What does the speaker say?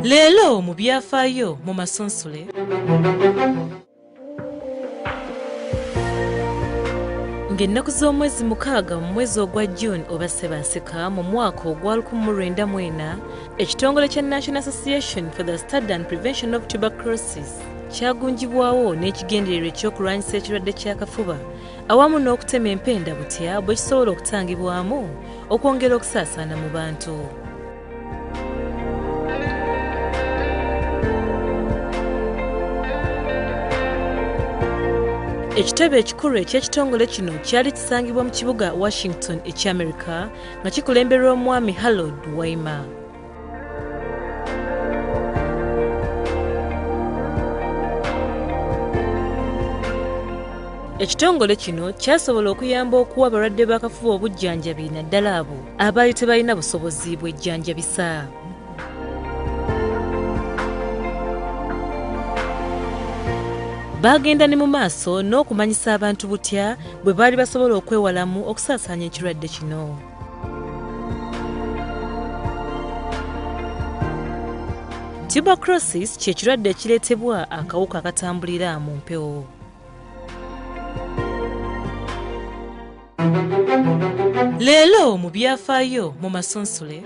Leero mu byafaayo mu masunsule. Ng'ennaku z'omwezi 6 mu mwezi ogwa June oba Ssebanseka mu mwaka ogwa 1904, ekitongole kya National Association for the Study and Prevention of Tuberculosis kyagunjibwawo n'ekigendererwa eky'okulwanyisa ekirwadde ky'akafuba awamu n'okutema empenda butya bwe kisobola okutangibwamu okwongera okusaasaana mu bantu. Ekitebe ekikulu eky'ekitongole kino kyali kisangibwa mu kibuga Washington ekya America nga kikulemberwa omwami Harold Weimer. Ekitongole kino kyasobola okuyamba okuwa abalwadde b'akafuba obujjanjabi naddala abo abaali tebalina busobozi bwejjanjabisa. Baagenda ne mu maaso n'okumanyisa abantu butya bwe baali basobola okwewalamu okusaasaanya ekirwadde kino. Tuberculosis kye kirwadde ekireetebwa akawuka akatambulira mu mpewo. Leero mu byafaayo mu masunsule.